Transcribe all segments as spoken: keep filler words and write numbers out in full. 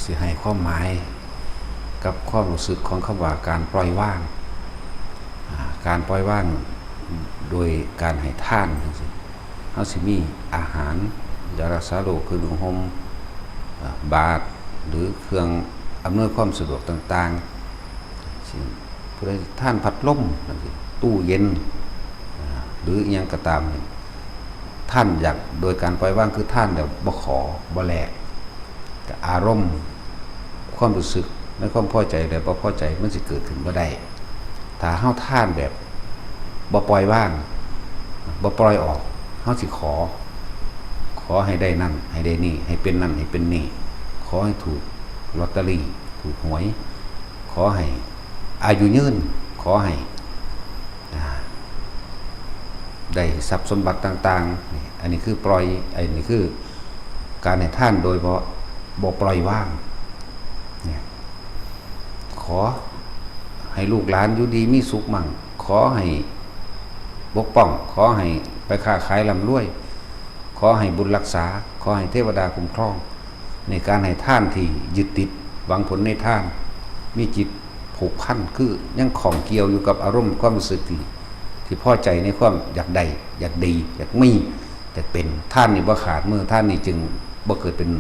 สิให้ความหมายกับความรู้สึกของคำว่าการปล่อยวาง อ่า การปล่อยวางโดยการให้ทานจังซี้ เฮาสิมีอาหาร ยารักษาโรค เครื่องนุ่งห่ม อ่า บาตร หรือเครื่องอำนวยความสะดวกต่างๆ ซึ่งผู้ใดทานพัดลมจังซี้ ตู้เย็น อ่า หรืออิหยังก็ตามนี่ ทานอยากโดยการปล่อยวางคือทานแบบบ่ขอบ่แลก แต่อารมณ์ความรู้สึกในความพอใจและบ่พอใจมันสิเกิดขึ้นบ่ได้ ถ้าเฮาทานแบบบ่ปล่อยวาง บ่ปล่อยออก เฮาสิขอ ขอให้ได้นั่น ให้ได้นี่ ให้เป็นนั่น ให้เป็นนี่ ขอให้ถูกลอตเตอรี่ ถูกหวย ขอให้อายุยืน ขอให้ อ่า ได้ทรัพย์สมบัติต่างๆ นี่ อันนี้คือปล่อย อันนี้คือการให้ทานโดยบ่ บ่ปล่อยวาง เนี่ย ขอให้ลูกหลานอยู่ดีมีสุขมั่ง ขอให้ปกป้อง ขอให้ไปค้าขายร่ำรวย ขอให้บุญรักษา ขอให้เทวดาคุ้มครอง ในการให้ทานที่ยึดติดหวังผลในทาน มีจิตผูกพัน คือยังข้องเกี่ยวอยู่กับอารมณ์ความรู้สึกที่ ที่พอใจในความอยากได้ อยากดี อยากมี อยากเป็น ทานนี่บ่ขาดมือ ทานนี่จึงบ่เกิดเป็น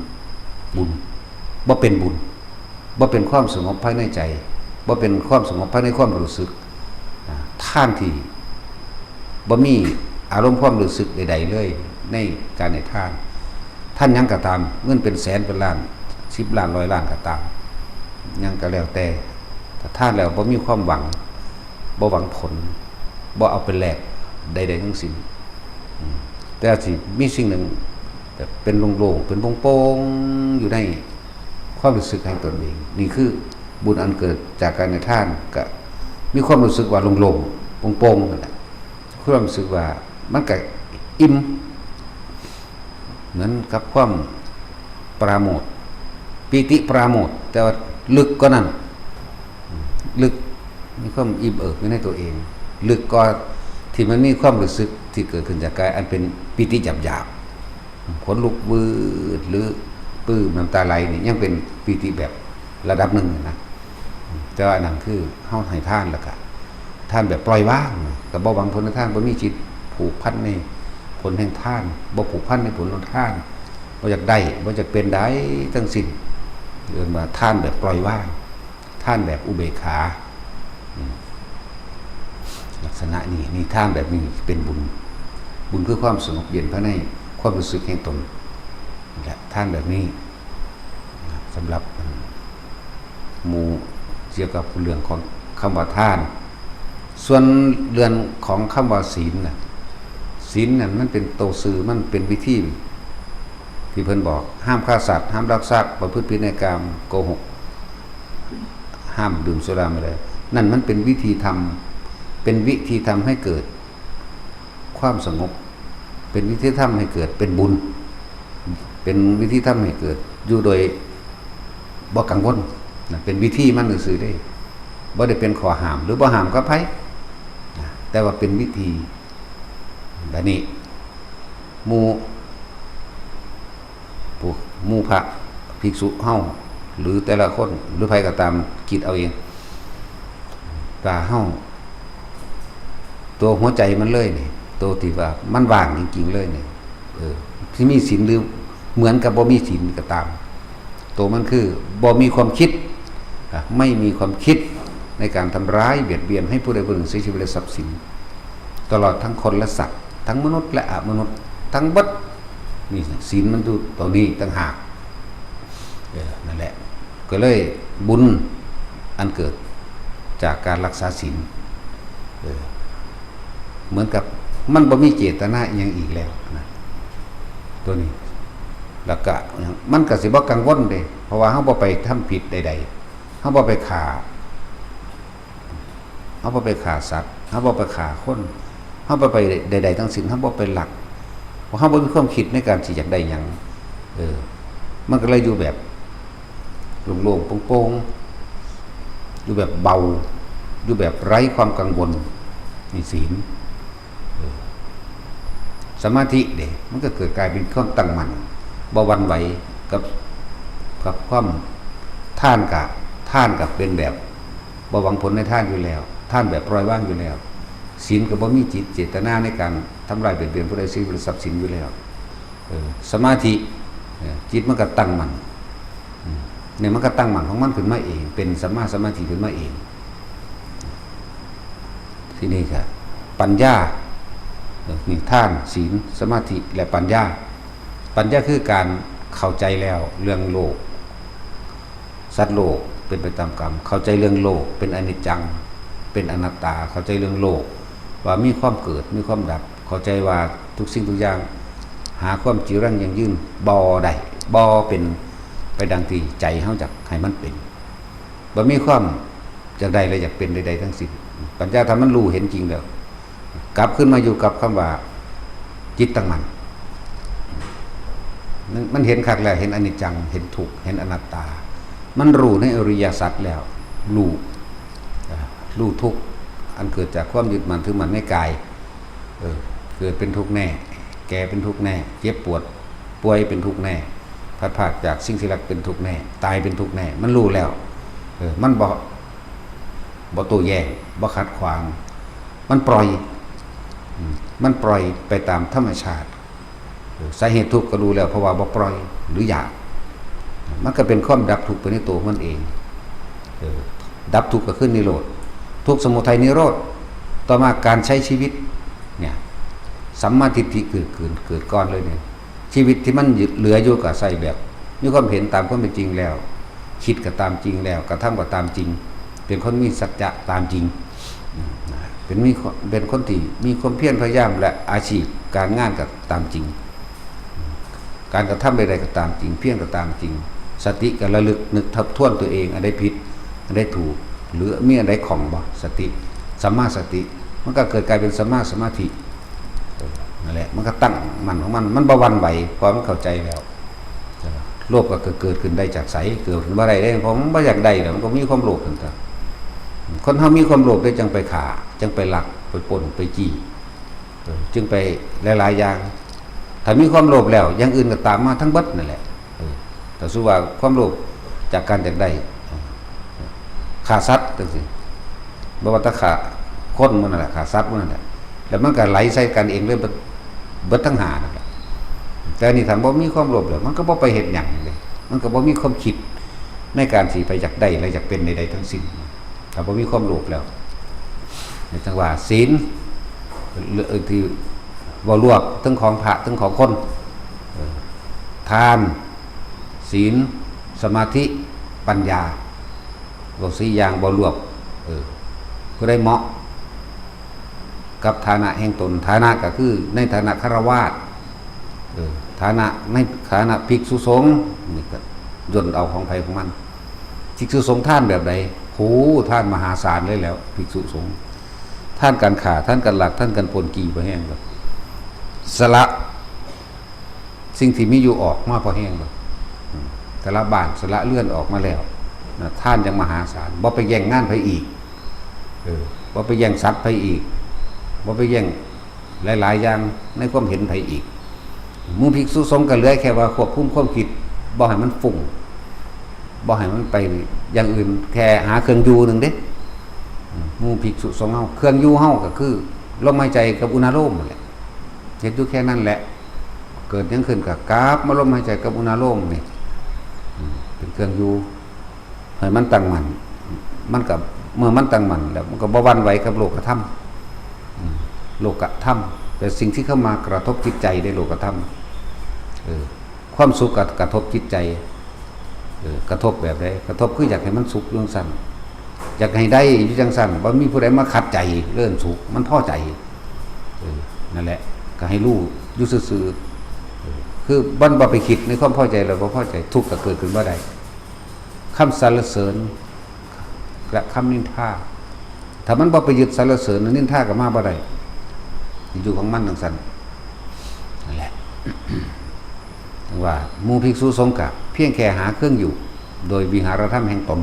บุญ บ่เป็นบุญ บ่เป็นความสงบภายในใจ บ่เป็นความสงบภายในความรู้สึก อ่า ทานที่บ่มีอารมณ์ความรู้สึกใดๆเลยในการให้ทาน ทานหยังก็ตาม เงินเป็นแสนเป็นล้าน สิบล้าน ร้อยล้านก็ตาม หยังก็แล้วแต่ ถ้าทานแล้วบ่มีความหวัง บ่หวังผล บ่เอาไปแลกใดๆทั้งสิ้น อืม แต่อาจสิมีสิ่งหนึ่งแบบเป็นโล่งๆ เป็นโป่งๆ อยู่ในความรู้สึกแห่งตนเอง นี่คือบุญอันเกิดจากการให้ทาน ก็มีความรู้สึกว่าโล่งๆ โป่งๆ นั่นแหละ ความรู้สึกว่ามันก็อิ่ม เหมือนกับความปราโมทย์ ปีติปราโมทย์ แต่ว่าลึกกว่านั้น ลึก มีความอิ่มเอิบอยู่ในตัวเอง ลึกกว่าที่มันมีความรู้สึกที่เกิดขึ้นจากกายอันเป็นปีติหยาบๆ ขนลุกวืด หรือปลื้มน้ำตาไหลนี่ยังเป็นปีติแบบระดับหนึ่งนะ แต่ว่าอันนั้นคือเฮาให้ทานแล้วก็ ทานแบบปล่อยวาง ก็บ่หวังผลในทาน บ่มีจิตผูกพันในผลแห่งทาน บ่ผูกพันในผลของทาน บ่อยากได้ บ่อยากเป็นใดทั้งสิ้น เรียกว่าทานแบบปล่อยวาง ทานแบบอุเบกขา อืม ลักษณะนี้ นี่ทานแบบนี้เป็นบุญ บุญคือความสงบเย็นภายในความรู้สึกแห่งตน และทานแบบนี้ สำหรับหมู่เกี่ยวกับเรื่องของคำว่าทาน ส่วนเรื่องของคำว่าศีลน่ะ ศีลนั่นมันเป็นโตซื่อ มันเป็นวิธี ที่เพิ่นบอก ห้ามฆ่าสัตว์ ห้ามลักทรัพย์ ประพฤติผิดในกาม โกหก ห้ามดื่มสุราเมรัย นั่นมันเป็นวิธีทำ เป็นวิธีทำให้เกิดความสงบ เป็นวิธีทำให้เกิดเป็นบุญ เป็นวิธีทำให้เกิดอยู่โดยบ่กังวลนะ เป็นวิธีมันซื่อๆเด้ บ่ได้เป็นข้อห้าม หรือบ่ห้ามกับไผนะ แต่ว่าเป็นวิธี บัดนี้ หมู่ พวกหมู่พระภิกษุเฮา หรือแต่ละคน หรือไผก็ตาม คิดเอาเอง ว่าเฮา ตัวหัวใจมันเลยนี่ ตัวที่ว่ามันว่างจริงๆเลยนี่ เออ ที่มีศีลหรือเหมือนกับบ่มีศีลก็ตาม ตัวมันคือบ่มีความคิด อ่ะ ไม่มีความคิดในการทำร้ายเบียดเบียนให้ผู้ใดผู้หนึ่งเสียชีวิตและทรัพย์สิน ตลอดทั้งคนและสัตว์ ทั้งมนุษย์และอมนุษย์ ทั้งเบิด นี่ศีลมันอยู่ตรงนี้ต่างหาก เออ นั่นแหละ ก็เลยบุญอันเกิดจากการรักษาศีล เออ เหมือนกับมันบ่มีเจตนาอิหยังอีกแล้วนะ ตัวนี้ แล้วก็มันก็สิบ่กังวลเด้ เพราะว่าเฮาบ่ไปทำผิดใดๆ เฮาบ่ไปฆ่า เฮาบ่ไปฆ่าสัตว์ เฮาบ่ไปฆ่าคน เฮาบ่ไปใดๆทั้งสิ้น เฮาบ่ไปลัก เพราะเฮาบ่มีความคิดในการที่อยากได้หยัง เออ มันก็เลยอยู่แบบโล่งๆโปร่งๆ อยู่แบบเบา อยู่แบบไร้ความกังวล นี่ศีล เออ สมาธิเด้ มันก็เกิดกลายเป็นความตั้งมั่น บ่หวั่นไหวกับ กับความ ทานกะทานกะเป็นแบบบ่หวังผลในทานอยู่แล้ว ทานแบบปล่อยวางอยู่แล้ว ศีลก็บ่มีจิตเจตนาในการทำร้ายเบียดเบียนผู้ใด ศีลเป็นทรัพย์สินอยู่แล้ว เออ สมาธิ เออ จิตมันก็ตั้งมั่น อืม เนี่ยมันก็ตั้งมั่นของมันขึ้นมาเอง เป็นสัมมาสมาธิขึ้นมาเอง ทีนี้ก็ปัญญา เออ นี่ทาน ศีล สมาธิ และปัญญา ปัญญาคือการเข้าใจแล้วเรื่องโลก สัตว์โลกเป็นไปตามกรรม เข้าใจเรื่องโลกเป็นอนิจจัง เป็นอนัตตา เข้าใจเรื่องโลก ว่ามีความเกิด มีความดับ เข้าใจว่าทุกสิ่งทุกอย่าง หาความจีรังยั่งยืนบ่ได้ บ่เป็นไปดังที่ใจเฮาอยากให้มันเป็น บ่มีความอยากได้และอยากเป็นใดๆทั้งสิ้น ปัญญาถ้ามันรู้เห็นจริงแล้ว กลับขึ้นมาอยู่กับคำว่าจิตตั้งมั่น มัน มันเห็นคักแล้ว เห็นอนิจจัง เห็นทุกข์ เห็นอนัตตา มันรู้ในอริยสัจแล้ว รู้ อ่า รู้ทุกข์ อันเกิดจากความยึดมั่นถือมั่นในกาย เออ เกิดเป็นทุกข์แน่ แก่เป็นทุกข์แน่ เจ็บปวด ป่วยเป็นทุกข์แน่ พลัดพรากจากสิ่งที่รักเป็นทุกข์แน่ ตายเป็นทุกข์แน่ มันรู้แล้ว เออ มันบ่ บ่โต้แย้ง บ่ขัดขวาง มันปล่อย อืม มันปล่อยไปตามธรรมชาติ เออ สาเหตุทุกข์ก็รู้แล้ว เพราะว่าบ่ปล่อย หรืออยาก มันก็เป็นความดับทุกข์ไปในตัวมันเอง เออ ดับทุกข์ก็คือนิโรธ ทุกข์สมุทัยนิโรธ ต่อมาการใช้ชีวิต เนี่ย สัมมาทิฏฐิเกิดขึ้น เกิดก่อนเลยเนี่ย ชีวิตที่มันเหลืออยู่ก็ใช้แบบ มีความเห็นตามความเป็นจริงแล้ว คิดก็ตามจริงแล้ว กระทำก็ตามจริง เป็นคนมีสัจจะตามจริง อืม นะ เป็นมี เป็นคนที่มีความเพียรพยายาม และอาชีพการงานก็ตามจริง การกระทำใดๆก็ตามจริง เพียรก็ตามจริง สติก็ระลึกนึกทบทวนตัวเอง อันใดผิด อันใดถูก หรือมีอันใดข้องบ่ สติ สัมมาสติ มันก็เกิดกลายเป็นสัมมาสมาธิ เออ นั่นแหละ มันก็ตั้งมั่นของมัน มันบ่หวั่นไหว เพราะมันเข้าใจแล้ว เออ โลภก็เกิด เกิดขึ้นได้จากไส เกิดขึ้นบ่ได้เด้ เพราะมันบ่อยากได้แล้ว มันก็มีความโลภขึ้น คนเฮามีความโลภได้จังไปฆ่า จังไปลัก ไปปล้น ไปจี้ เออ จึงไปหลายๆอย่าง ถ้ามีความโลภแล้ว อย่างอื่นก็ตามมาทั้งเบิดนั่นแหละ เออ ถ้าสมมุติว่าความโลภจากการอยากได้ เออ ฆ่าสัตว์จังซี้ บ่ว่าแต่ฆ่าคนมันนั่นแหละ ฆ่าสัตว์มันนั่นแหละ แล้วมันก็ไหลใส่กันเองเลย เบิด เบิดทั้งห้านั่นแหละ แต่นี่ถ้าบ่มีความโลภแล้ว มันก็บ่ไปเฮ็ดหยังเลย มันก็บ่มีความคิดในการสิไปอยากได้และอยากเป็นใดๆทั้งสิ้น ถ้าบ่มีความโลภแล้ว จังว่าศีล เอ่อ ที่เว้ารวบทั้งของพระทั้งของคน เออ ทาน ศีล สมาธิ ปัญญา เว้าสี่อย่างเว้ารวบ เออ ผู้ใดเหมาะกับฐานะแห่งตน ฐานะก็คือในฐานะฆราวาส เออ ฐานะในฐานะภิกษุสงฆ์ นี่ก็ย่นเอาของไผของมัน ภิกษุสงฆ์ทานแบบใด โห ทานมหาศาลเลยแหล้ว ภิกษุสงฆ์ ทานการฆ่า ทานการลัก ทานการปล้นจี้ บ่แฮงดอก สละสิ่งที่มีอยู่ออกมาพอแฮงดอก อืม สละบ้าน สละเรือนออกมาแล้ว นะ ทานอย่างมหาศาล บ่ไปแย่งงานไผอีก เออ บ่ไปแย่งทรัพย์ไผอีก บ่ไปแย่งหลายๆอย่างในความเห็นไผอีก หมู่ภิกษุสงฆ์ก็เหลือแค่ว่าควบคุมความคิด บ่ให้มันฟุ้ง บ่ให้มันไปอย่างอื่น แค่หาเครื่องอยู่หนึ่งเด้ อืม หมู่ภิกษุสงฆ์เฮา เครื่องอยู่เฮาก็คือลมหายใจกับอุณาโลมนั่นแหละ เฮ็ดอยู่แค่นั้นแหละ เกิดหยังขึ้นก็กลับมาลมหายใจกับอุณาโลมนี่ อืม เป็นเครื่องอยู่ ให้มันตั้งมั่น มันก็ เมื่อมันตั้งมั่นแล้ว มันก็บ่หวั่นไหวกับโลกธรรม อืม โลกธรรม แต่สิ่งที่เข้ามากระทบจิตใจในโลกธรรม เออ ความสุขก็กระทบจิตใจ เออ กระทบแบบใด กระทบคืออยากให้มันสุขอยู่จั่งซั้น อยากให้ได้อยู่จั่งซั้น บ่มีผู้ใดมาขัดใจเรื่องสุข มันพอใจ เออ นั่นแหละ ก็ให้รู้อยู่ซื่อๆ เออ คือมันบ่ไปคิดในความพอใจแล้วบ่พอใจ ทุกข์ก็เกิดขึ้นบ่ได้ คำสรรเสริญ และคำนินทา ถ้ามันบ่ไปยึดสรรเสริญ นินทาก็มาบ่ได้ อยู่ของมันจั่งซั้น นั่นแหละ ว่าหมู่ภิกษุสงฆ์ก็เพียงแค่หาเครื่องอยู่ โดยวิหารธรรมแห่งตน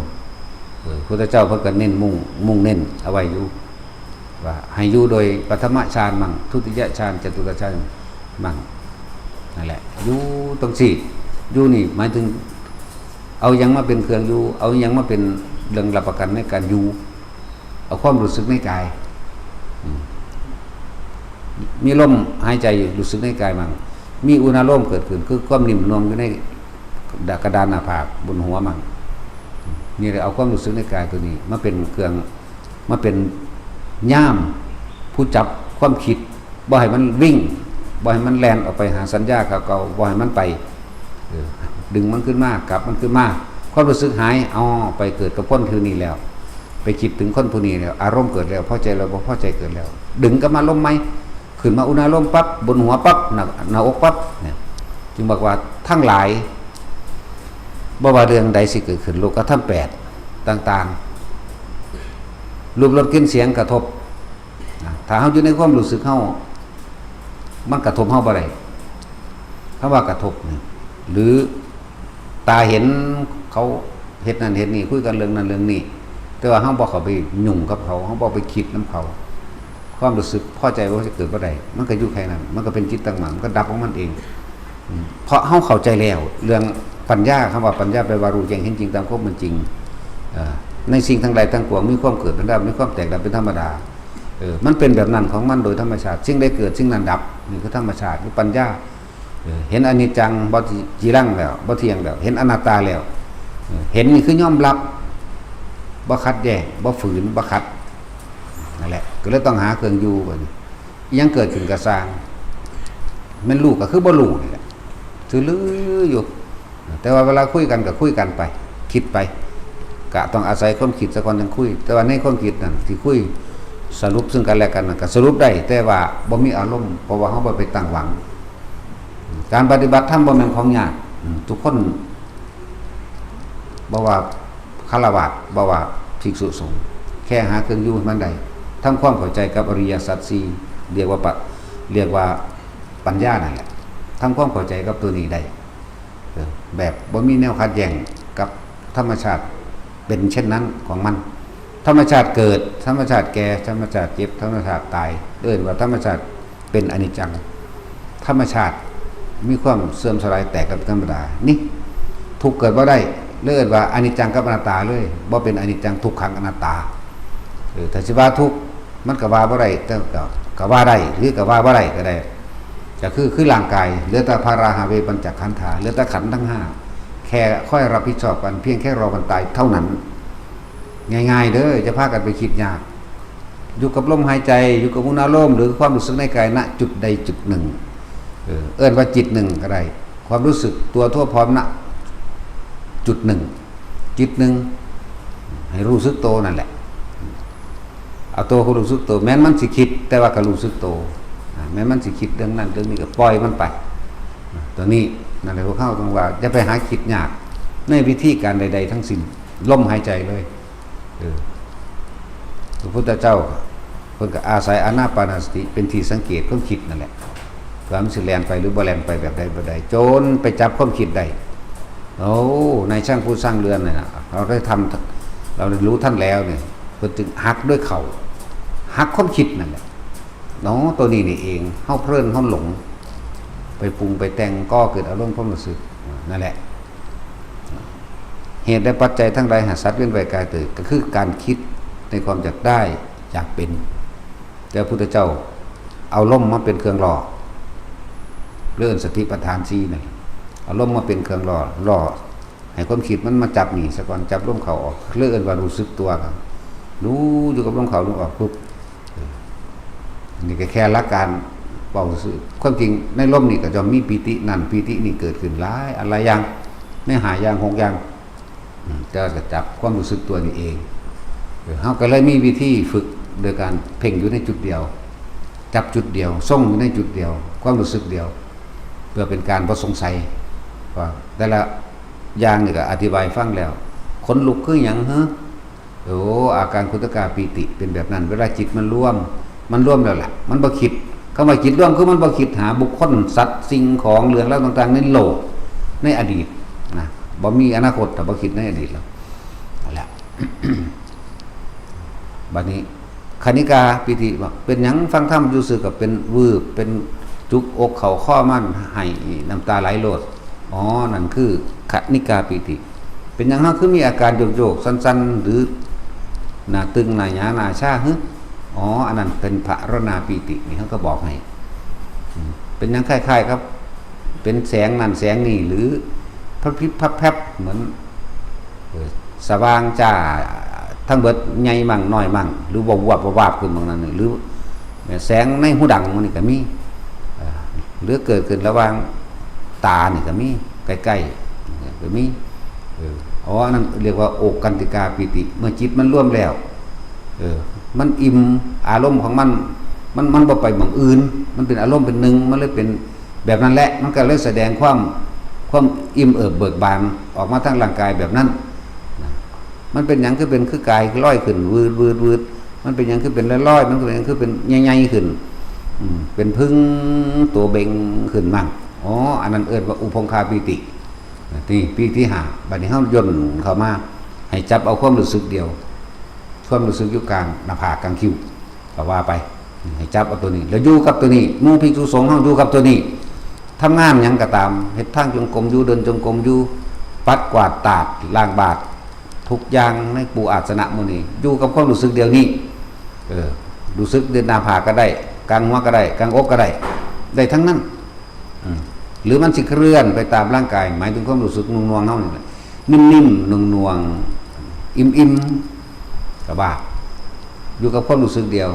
เออ พุทธเจ้าเพิ่นก็เน้นมุ่ง มุ่งเน้นเอาไว้อยู่ ว่าให้อยู่โดยปฐมฌานมั่ง ทุติยฌาน จตุตฌานมั่ง นั่นแหละ อยู่จั่งซี้ อยู่นี่หมายถึง เอาหยังมาเป็นเครื่องอยู่ เอาหยังมาเป็นเรื่องรับประกันในการอยู่ เอาความรู้สึกในกาย อืม มีลมหายใจรู้สึกในกายมั่ง มีอุณาโลมเกิดขึ้น คือความนิ่มนวลอยู่ในกระดานหน้าผากบนหัวมั่ง นี่เลยเอาความรู้สึกในกายตัวนี้มาเป็นเครื่อง มาเป็นย่ามผู้จับความคิด บ่ให้มันวิ่ง บ่ให้มันแล่นออกไปหาสัญญาเก่าๆ บ่ให้มันไป เออ ดึงมันขึ้นมา กลับมันขึ้นมา ความรู้สึกหาย เอาไปเกิดกับคนผู้นี้แล้ว ไปคิดถึงคนผู้นี้แล้ว อารมณ์เกิดแล้ว พอใจแล้ว บ่พอใจเกิดแล้ว ดึงกลับมาลมใหม่ ขึ้นมาอุณาโลมปั๊บ บนหัวปั๊บ หน้า หน้าอกปั๊บ เนี่ย จึงบอกว่าทั้งหลาย บ่ว่าเรื่องใดสิเกิดขึ้น โลกธรรมแปดต่างๆ รูปรสกลิ่นเสียงกระทบ นะ ถ้าเฮาอยู่ในความรู้สึกเฮา มันกระทบเฮาบ่ได้ คำว่ากระทบนี่ หรือตาเห็นเขาเฮ็ดนั่นเฮ็ดนี่ คุยกันเรื่องนั้นเรื่องนี้ แต่ว่าเฮาบ่เข้าไปยุ่งกับเขา เฮาบ่ไปคิดนำเขา ความรู้สึกพอใจว่าจะเกิดบ่ได้ มันก็อยู่แค่นั้น มันก็เป็นจิตตั้งมั่น มันก็ดับของมันเอง อืม เพราะเฮาเข้าใจแล้ว เรื่องปัญญา คำว่าปัญญาแปลว่ารู้แจ้งเห็นจริงตามความเป็นจริง เอ่อ ในสิ่งทั้งหลายทั้งปวงมีความเกิดเป็นธรรมดา มีความแตกดับเป็นธรรมดา เออ มันเป็นแบบนั้นของมันโดยธรรมชาติ สิ่งใดเกิดสิ่งนั้นดับ นี่คือธรรมชาติ คือปัญญา เออ เห็นอนิจจัง บ่จีรังแล้ว บ่เที่ยงแล้ว เห็นอนัตตาแล้ว เออ เห็นนี่คือยอมรับ บ่ขัดแย้ง บ่ฝืน บ่ขัด นั่นแหละ ก็เลยต้องหาเครื่องอยู่บัดนี้ อิหยังเกิดขึ้นก็ซ่าง แม่นรู้ก็คือบ่รู้นี่แหละ ซื่อลืออยู่ แต่ว่าเวลาคุยกันก็คุยกันไป คิดไป ก็ต้องอาศัยความคิดซะก่อนจั่งคุย แต่ว่าในความคิดนั่นที่คุย สรุปซึ่งกันและกันนั่นก็สรุปได้ แต่ว่าบ่มีอารมณ์ เพราะว่าเฮาบ่ไปตั้งหวัง การปฏิบัติธรรมบ่แม่นของยาก อืม ทุกคน บ่ว่าฆราวาส บ่ว่าภิกษุสงฆ์ แค่หาเครื่องอยู่ให้มันได้ ทำความเข้าใจกับอริยสัจสี่ เรียกว่าปะ เรียกว่าปัญญานั่นแหละ ทำความเข้าใจกับตัวนี้ได้ เออ แบบบ่มีแนวขัดแย้งกับธรรมชาติ เป็นเช่นนั้นของมัน ธรรมชาติเกิด ธรรมชาติแก่ ธรรมชาติเจ็บ ธรรมชาติตาย เอิ้นว่าธรรมชาติเป็นอนิจจัง ธรรมชาติมีความเสื่อมสลายแตกเป็นธรรมดา นี่ ทุกข์เกิดบ่ได้ เลยเอิ้นว่าอนิจจังกับอนัตตาเลย บ่เป็นอนิจจังทุกขังอนัตตา เออ ถ้าสิว่าทุกข์ มันก็ว่าบ่ได้ แต่ก็ ก็ว่าได้ หรือก็ว่าบ่ได้ก็ได้ ก็คือ คือร่างกาย เหลือแต่พาราหาเวปัญจขันธา เหลือแต่ขันธ์ทั้งห้า แค่คอยรับผิดชอบกัน เพียงแค่รอวันตายเท่านั้น ง่ายๆเด้อ จะพากันไปคิดยาก อยู่กับลมหายใจ อยู่กับอุณาโลม หรือความรู้สึกในกาย ณ จุดใดจุดหนึ่ง เออ เอิ้นว่าจิตหนึ่งก็ได้ ความรู้สึกตัวทั่วพร้อม ณ จุดหนึ่ง จิตหนึ่ง ให้รู้สึกโตนั่นแหละ เอาตัวรู้สึกโต แม้นมันสิคิด แต่ว่าก็รู้สึกโต อ่า แม้นมันสิคิดเรื่องนั้นเรื่องนี้ก็ปล่อยมันไป อ่า ตัวนี้ นั่นแหละ พวกเขาต้องว่า อย่าไปหาคิดยาก ในวิธีการใดๆทั้งสิ้น ลมหายใจเลย เออ พระพุทธเจ้า เพิ่นก็อาศัยอานาปานสติเป็นที่สังเกตความคิดนั่นแหละ ว่ามันสิแล่นไปหรือบ่แล่นไปแบบใดแบบใด จนไปจับความคิดได้ โอ้ นายช่างผู้ช่างเรือนเนี่ยนะ เราได้ทำ เราได้รู้ท่านแล้วเนี่ย เพิ่นจึงหักด้วยเข่า หักความคิดนั่นแหละ เนาะ ตัวนี้นี่เอง เฮาเพลิน เฮาหลง ไปปรุงไปแต่ง ก่อเกิดอารมณ์ความรู้สึก นั่นแหละ เหตุและปัจจัยทั้งหลายหาสัตว์เวียนว่ายกายเกิด ก็คือการคิดในความอยากได้ อยากเป็น แต่พระพุทธเจ้าเอาลมมาเป็นเครื่องล่อ เรื่องสติปัฏฐานสี่นั่นแหละ เอาลมมาเป็นเครื่องล่อ ล่อให้ความคิดมันมาจับนี่ซะก่อน จับลมเข้าออก เรื่องว่ารู้สึกตัวครับ รู้อยู่กับลมเข้าลมออกปุ๊บ เออ นี่ก็แค่หลักการเบาซื่อ ความจริงในลมนี่ก็จะมีปีตินั่น ปีตินี่เกิดขึ้นหลายอันหลายอย่าง ในห้าอย่าง หกอย่าง อืม แต่ว่าก็จับความรู้สึกตัวนี่เอง เออ เฮาก็เลยมีวิธีฝึกโดยการเพ่งอยู่ในจุดเดียว จับจุดเดียว ทรงอยู่ในจุดเดียว ความรู้สึกเดียว เพื่อเป็นการบ่สงสัย ว่าแต่ละอย่างนี่ก็อธิบายฟังแล้ว ขนลุกคือหยังเหรอ โอ้ อาการคุตกาปีติเป็นแบบนั้น เวลาจิตมันรวม มันรวมแล้วล่ะ มันบ่คิด คำว่าจิตรวมคือมันบ่คิดหาบุคคล สัตว์ สิ่งของ เรื่องราวต่างๆในโลก ในอดีตนะ บ่มีอนาคต ถ้าบ่คิดในอดีตแล้ว นั่นแหละ บัดนี้ คณิกาปีติ ว่าเป็นหยังฟังธรรมอยู่ซื่อก็เป็นวืบ เป็นจุกอกเข้าคอมัน ไห้น้ำตาไหลโลด อ๋อ นั่นคือคณิกาปีติ เป็นหยังเฮาคือมีอาการโยกๆ สั่นๆ หรือหน้าตึง หน้าหยา หน้าชา หึ อ๋อ อันนั้นเป็นพระรณาปีติ นี่เฮาก็บอกให้ อืม เป็นหยังคล้ายๆ ครับ เป็นแสงนั่นแสงนี่ หรือพับพิบพับแพบ เหมือน เอ่อ สว่างจ้า ทั้งเบิด ใหญ่มั่งน้อยมั่ง หรือวับวับวับวับขึ้นบางนั้น หรือ แสงในหูดังมันนี่ก็มี เอ่อ หรือเกิดขึ้นระหว่างตานี่ก็มี ใกล้ๆ ก็มี เออ อ๋อ อันนั้นเรียกว่าโอกันติกาปีติ เมื่อจิตมันรวมแล้ว เออ มันอิ่ม อารมณ์ของมัน มัน มันบ่ไปหม่องอื่น มันเป็นอารมณ์เป็นหนึ่ง มันเลยเป็นแบบนั้นแหละ มันก็เลยแสดงความ ความอิ่มเอิบเบิกบานออกมาทางร่างกายแบบนั้นนะ มันเป็นหยังคือเป็นคือกายลอยขึ้น วืดวืดวืด มันเป็นหยังคือเป็นลอยๆ มันเป็นหยังคือเป็นใหญ่ๆ ขึ้น อืม เป็นผึ้งตัวเบ่งขึ้นมั่ง อ๋อ อันนั้นเอิ้นว่าอุพงคาปีติ นี่ปีที่ห้า บัดนี้เฮาย่นเข้ามา ให้จับเอาความรู้สึกเดียว ความรู้สึกอยู่กลางหน้าผากกลางคิ้ว ก็ว่าไป ให้จับเอาตัวนี้ แล้วอยู่กับตัวนี้ หมู่ภิกษุสงฆ์เฮาอยู่กับตัวนี้ ทำงานหยังก็ตาม เฮ็ดทางจงกรมอยู่ เดินจงกรมอยู่ ปัดกวาดตาด ล้างบาตร ทุกอย่างในปูอาสนะหมู่นี้ อยู่กับความรู้สึกเดียวนี้ เออ รู้สึกเดือนหน้าผากก็ได้ กลางหัวก็ได้ กลางอกก็ได้ ได้ทั้งนั้น อืม หรือมันสิเคลื่อนไปตามร่างกาย หมายถึงความรู้สึกหน่วงๆ เฮานี่แหละ นิ่มๆ หน่วงๆ อิ่มๆ ก็ว่า อยู่กับความรู้สึกเดียว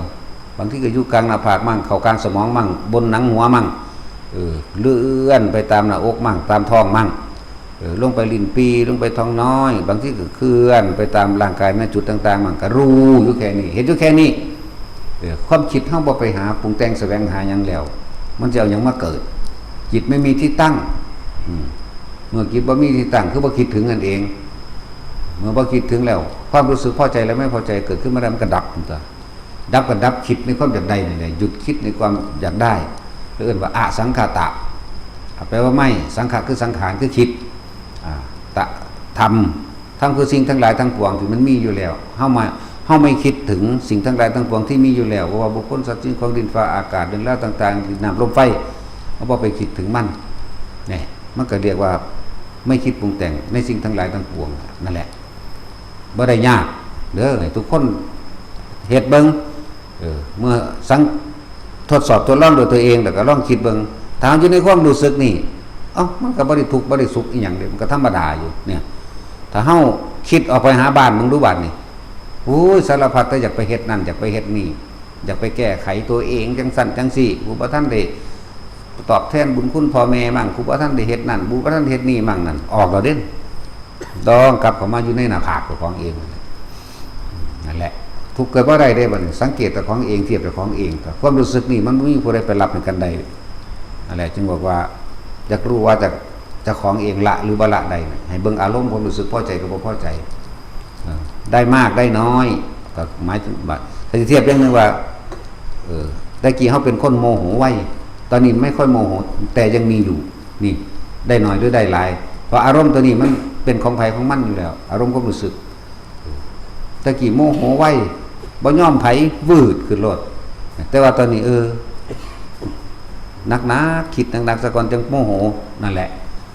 บางทีก็อยู่กลางหน้าผากมั่ง เข้ากลางสมองมั่ง บนหนังหัวมั่ง เออ เลื่อนไปตามหน้าอกมั่ง ตามท้องมั่ง เออ ลงไปลิ้นปี่ ลงไปท้องน้อย บางทีก็เคลื่อนไปตามร่างกายในจุดต่างๆ มั่ง ก็รู้อยู่แค่นี้ เห็นอยู่แค่นี้ เออ ความคิดเฮาบ่ไปหาปรุงแต่งแสวงหาหยังแล้ว มันจะเอาหยังมาเกิด จิตไม่มีที่ตั้ง อืม เมื่อจิตบ่มีที่ตั้ง คือบ่คิดถึงนั่นเอง เมื่อบ่คิดถึงแล้ว ความรู้สึกพอใจและไม่พอใจเกิดขึ้นมาได้ มันก็ดับตัว ดับก็ดับคิดในความอยากได้นี่แหละ หยุดคิดในความอยากได้ เรียกว่าอสังขตะ แปลว่าไม่ สังขะคือสังขาร คือคิด อ่า ตะ ธรรม ธรรมคือสิ่งทั้งหลายทั้งปวงที่มันมีอยู่แล้ว เฮามา เฮาไม่คิดถึงสิ่งทั้งหลายทั้งปวงที่มีอยู่แล้ว เพราะว่าบุคคล สัตว์ สิ่งของ ดินฟ้าอากาศ เรื่องราวต่างๆ ดินน้ำลมไฟ เฮาบ่ไปคิดถึงมัน เนี่ย มันก็เรียกว่าไม่คิดปรุงแต่งในสิ่งทั้งหลายทั้งปวง นั่นแหละ บ่ได้ยากเด้อ ให้ทุกคนเฮ็ดเบิ่ง เออ เมื่อสัง ทดสอบทดลองด้วยตัวเอง แล้วก็ลองคิดเบิ่ง ถ้าเฮาอยู่ในความรู้สึกนี่ เอ้า มันก็บ่ได้ทุกข์บ่ได้สุขอีหยังเด้ มันก็ธรรมดาอยู่ เนี่ย ถ้าเฮาคิดออกไปหาบ้านเบิ่งดูบัดนี้ โอ้ย สารพัดแต่อยากไปเฮ็ดนั่น อยากไปเฮ็ดนี่ อยากไปแก้ไขตัวเองจังซั่นจังซี่ กูบ่ทันได้ตอบแทนบุญคุณพ่อแม่มั่ง กูบ่ทันได้เฮ็ดนั่น กูบ่ทันเฮ็ดนี่มั่งนั่น ออกแล้วเด้ ต้องกลับเข้ามาอยู่ในหน้าผากเจ้าของเอง นั่นแหละ ทุกข์เกิดบ่ได้เด้บัดนี้ สังเกตเจ้าของเอง เทียบเจ้าของเอง ความรู้สึกนี่มันบ่มีผู้ใดไปรับให้กันได้ นั่นแหละ จึงบอกว่า อยากรู้ว่าจะ เจ้าของเองละหรือบ่ละได้นะ ให้เบิ่งอารมณ์ความรู้สึกพอใจกับบ่พอใจ เออ ได้มากได้น้อย ก็หมายถึงว่า ถ้าจะเทียบอย่างหนึ่งว่า เออ แต่กี้เฮาเป็นคนโมโหไว ตอนนี้ไม่ค่อยโมโห แต่ยังมีอยู่ นี่ ได้น้อยหรือได้หลาย เพราะอารมณ์ตัวนี้มันเป็นของไผของมันอยู่แล้ว อารมณ์ความรู้สึก แต่กี้โมโหไว บ่ยอมไผ วืดขึ้นโลด แต่ว่าตอนนี้ เออ หนักๆ คิดหนักๆ ซะก่อนจังโมโห นั่นแหละ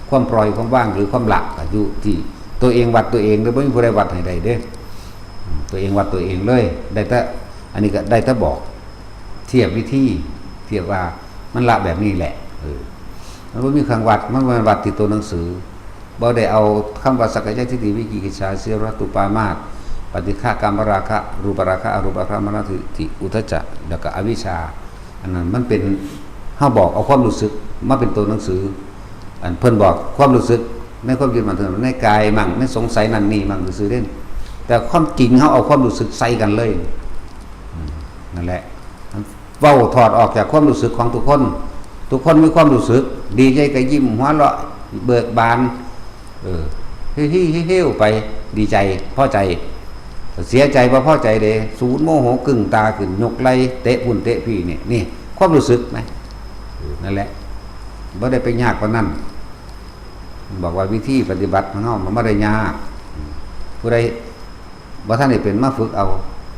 ความปล่อย ความวาง หรือความละ ก็อยู่ที่ตัวเองวัดตัวเองเด้อ บ่มีผู้ใดวัดให้ได้เด้ ตัวเองวัดตัวเองเลย ได้แต่ อันนี้ก็ได้แต่บอก เทียบวิธี เทียบว่ามันละแบบนี้แหละ เออ มันบ่มีเครื่องวัด มันบ่แม่นวัดที่ตัวหนังสือ บ่ได้เอาคำว่าสักกายทิฏฐิ วิจิกิจฉา สีลัพพตปรามาส ปฏิฆะ กามราคะ รูปราคะ อรูปราคะ มานะทิฏฐิ อุทธัจจะ แล้วก็อวิชชา อันนั้นมันเป็น เฮาบอกเอาความรู้สึกมาเป็นตัวหนังสือ อันเพิ่นบอกความรู้สึกในความยึดมั่นถือมั่นในกายมั่ง ในสงสัยนั่นนี่มั่งซื่อๆเด้ แต่ความจริงเฮาเอาความรู้สึกใส่กันเลย อืม นั่นแหละ เว้าถอดออกจากความรู้สึกของทุกคน ทุกคนมีความรู้สึก ดีใจก็ยิ้มหัวเราะเบิกบาน เออ เฮ้ยๆๆๆ ไป ดีใจ พอใจ เสียใจบ่พอใจเด้ สูนโมโหกึ่งตาขึ้น ยกไหล่เตะพุ่นเตะพี้ นี่ นี่ ความรู้สึกไหม เออ นั่นแหละ บ่ได้ไปยากปานนั้น บอกว่าวิธีปฏิบัติของเฮามันบ่ได้ยาก ผู้ใดบ่ทันได้เป็นมาฝึกเอา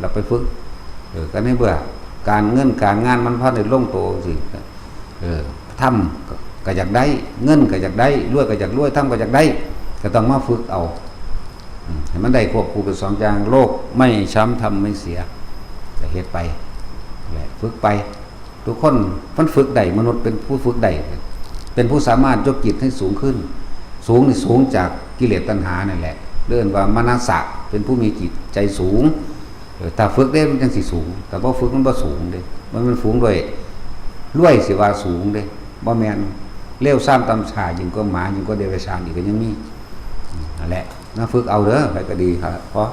แล้วไปฝึก เออ ก็ในเมื่อการเงินการงานมันพันได้ลงตัวจังซี่ เออ ธรรมก็ ก็อยากได้ เงินก็อยากได้ รวยก็อยากรวย ธรรมก็อยากได้ ก็ต้องมาฝึกเอา อืม ให้มันได้ควบคู่เป็นสองอย่าง โลกไม่ช้ำธรรมไม่เสีย ก็เฮ็ดไป แหละ ฝึกไป ทุกคนมันฝึกได้ มนุษย์เป็นผู้ฝึกได้ เป็นผู้สามารถยกจิตให้สูงขึ้น สูงนี่สูงจากกิเลสตัณหานั่นแหละ เรียกว่ามานะสะ เป็นผู้มีจิตใจสูง เออ ถ้าฝึกได้มันจังสิสูง แต่บ่ฝึกมันบ่สูงเด้ มัน มันสูงด้วย รวยสิว่าสูงเด้ บ่แม่น เลวทรามต่ำช้ายิ่งกว่าหมา ยิ่งกว่าเดรัจฉานอีกก็ยังมี อืม นั่นแหละ มาฝึกเอาเด้อ ใครก็ดีครับ เพราะ